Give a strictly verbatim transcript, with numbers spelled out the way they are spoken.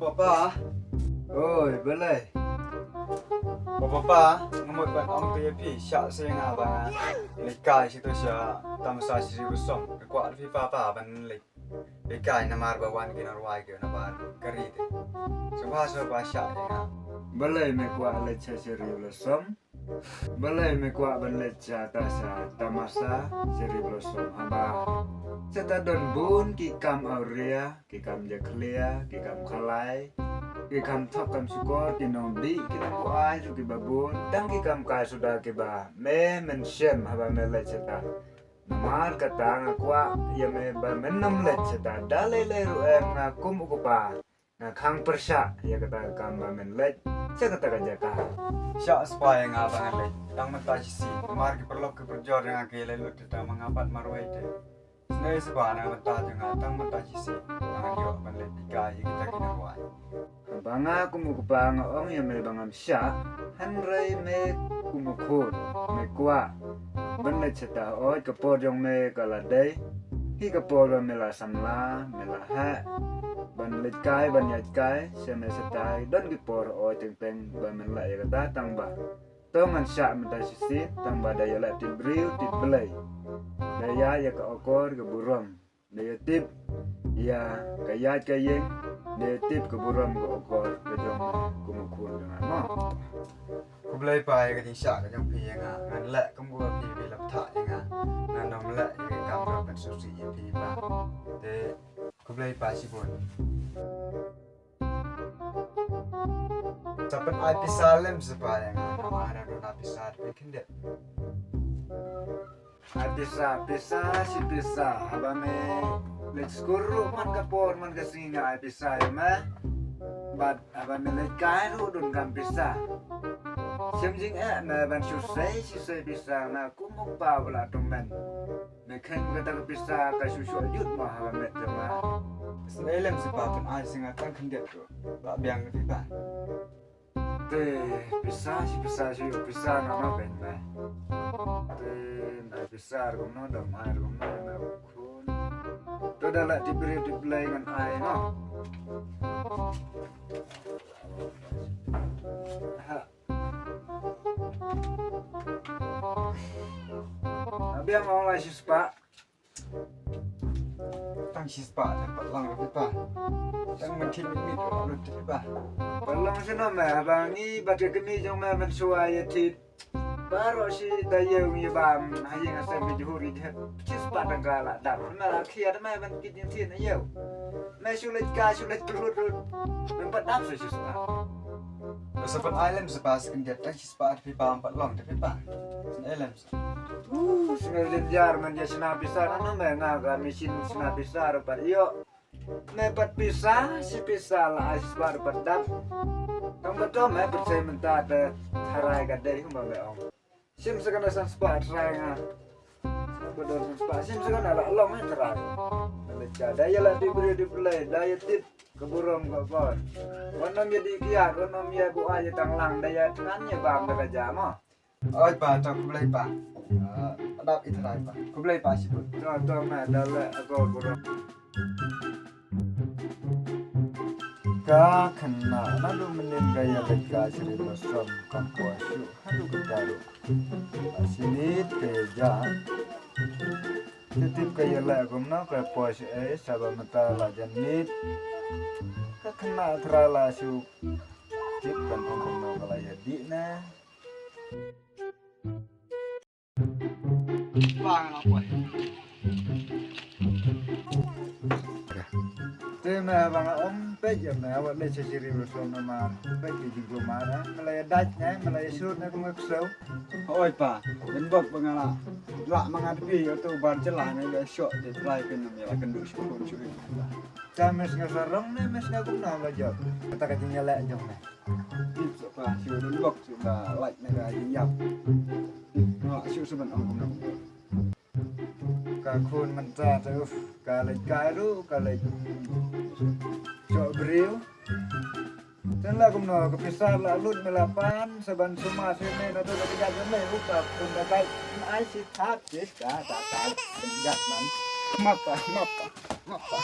Papa. Oi, balei? Papa, nga mut ban ong te ïa phi, shah se nga ba nga leit kai shi to sha tamasa shi riu som. Ka kwah phi papa ban leit kai namar ba wan ki nongrwai ki na bar ka ri te. Sngewbha sngewbha shah ïa nga. Balei me kwah leit sha shi riu som? Balei me kwah ban leit sha ta sha tamasa shi riu som haba sha ta don bun ki kam awria, ki kam jakhlia, ki kam khalai, ki kam thok kam shukor, ki nongdih, ki nongbuaid ruh kiba bun, tang ki kam kai suda kiba me men shem haba me leit sha ta. Namar kata nga kwah ïa me ba men nym leit sha ta da lei lei ruh em, nga kum u kpa nga khang pyrshah ïa kata ka kam ba men leit sha kata ka jaka. Shah spah ïa nga ba ngan leit tang mynta shisien. Namar ki paralok ki parajor jong nga ki leit lut te tang ma nga pat marwei te. Sngewbha na mynta jong nga tang mynta shisien ba ngan ïoh ban leit kai ïa kita ki nongrwai. Ba nga kum u kpa nga ong ïa me ba ngam shah, hynrei me kum u khun me kwah ban leit sha ta. Hooid, ka por jong me ka la dei, hi ka por ba me la samla, me la heh ban leit kai, ban ïaid kai sha me sha ta. Don ki por hooid teng teng ba men lah ïa kata, tang ba to ngan shah mynta shisien, tang ba da ïa la tip briew tip Blei, da ïa ïa ka okor ka burom, da ïa tip ïa ka ïaid ka ïeng, da ïa tip ka burom ka okor ka jong me kum u khun jong nga mo. Khublei pa ïa ka jingshah ka jong phi ïa nga, ngan leh kum ka ba phi phi la bthah ïa nga, ngan nym leh ïa ka kam ka ban sngewsih ïa phi pa. Te khublei pa shibun. Sa pyn ai pisa lem sa pa ïa nga, namar nga don pisa te phi khyndiat. Ai pisa, pisa shi pisa, haba me leit skul ruh man ka por man ka sngi nga ai pisa ïa me. Bad haba me leit kai ruh don kam pisa. Shem jingeh me ban shu sei shi sei pisa, nga kum u kpa ba la tymmen. Me kheiñ ba kata ka pisa ka shu shu jut ma ha ka met jong nga. Sngewlem si pa, pyn ai si nga tang khyndiat ruh. Ba biang ka pisa. Te pisa shi pisa shi pisa nga ma ben me. Te na pisa ruh no da mai ruh no na khun. To da la tip briew tip Blei ngan ai no. Ha. Biang ong la shi spah. Tang shi spah tang pat long ruh phi pa. Tang mynthit mynmiet ruh lut phi pa. Pat long shano me, haba ngi bad ka kmie jong me mynshuwa ïa thied. Baroh shi taïew ngi bam ha ïing ha sem, ngi jhur ngi jhep. Shi spah tang ka la dap. Me la khia da me ban kit ïa thied na ïew. Me shu leit ka shu leit ka lut lut. Me pat dap sa shi spah. Sa pat ai lem sa pa, sa kyndiat tang shi spah phi pa, pat long te phi pa. Sa ai lem sa. Uh, sngewjynjar man ïa shna pisa na no me, nga ka machine shna pisa ruh pat ïoh. Me pat pisa shi pisa la ai shi spah ruh pat dap. Tang ba to me pat sei mynta te tharai ka dei humba me ong. Shim sa kane san spah tharai nga. Ba don san spah shim sa kane la long eh tharai. Leit ka da ïa la tip briew tip Blei, da ïa tip ka burom ka okor. Wan nym ïa dih kiad, wan nym ïa buaid ïa tang lang, da ïa thngan ïa bam da ka jam ah. Oi pa, to khublei pa. Ah, dap i tharai pa. Khublei pa shibun. To, to me da leh ako burom. Ka khynnah naduh mynnin ka ïaleit ka syriem ba som kam poi shuh haduh kata ruh. Ka shu leit ka ïa jah. Te tip ka ïaleh kumno ka poi shuh ei, sa ba mynta la jan miet. Ka khynnah trai la shu tip ban ong kumno ka la ïa dih ne. Te me ba nga ong peit ïa me, wat leit sha syriem ruh shuh namar peit ki jingkulmar, eh. Me la ïa dait ne, me la ïa shut ne kum ka ksew. Hooid pa, ynda bok ba nga la lah ma nga tbi ïa uto u bar jylla ne, ba shoh te trai pyn ym ïa la kynduh shuh khun shuh. Te me sngew sarong ne me sngew kumno la jop kata ka jingïaleh jong me? Tip sa pa, shu dun bok shu ba lait na ka jingïap. Tip nga shu sa ban ong kumno kumno. Ka khun mynta te uf, ka leit kai ruh, ka leit shoh briew. Te la kumno ka pisa la lut me la pan sa ban sumar sha me na to ka jingïap me uf ka khun da kai. Ai shi thap shi ka ta ta jingïap man. Map pa, map pa, map pa.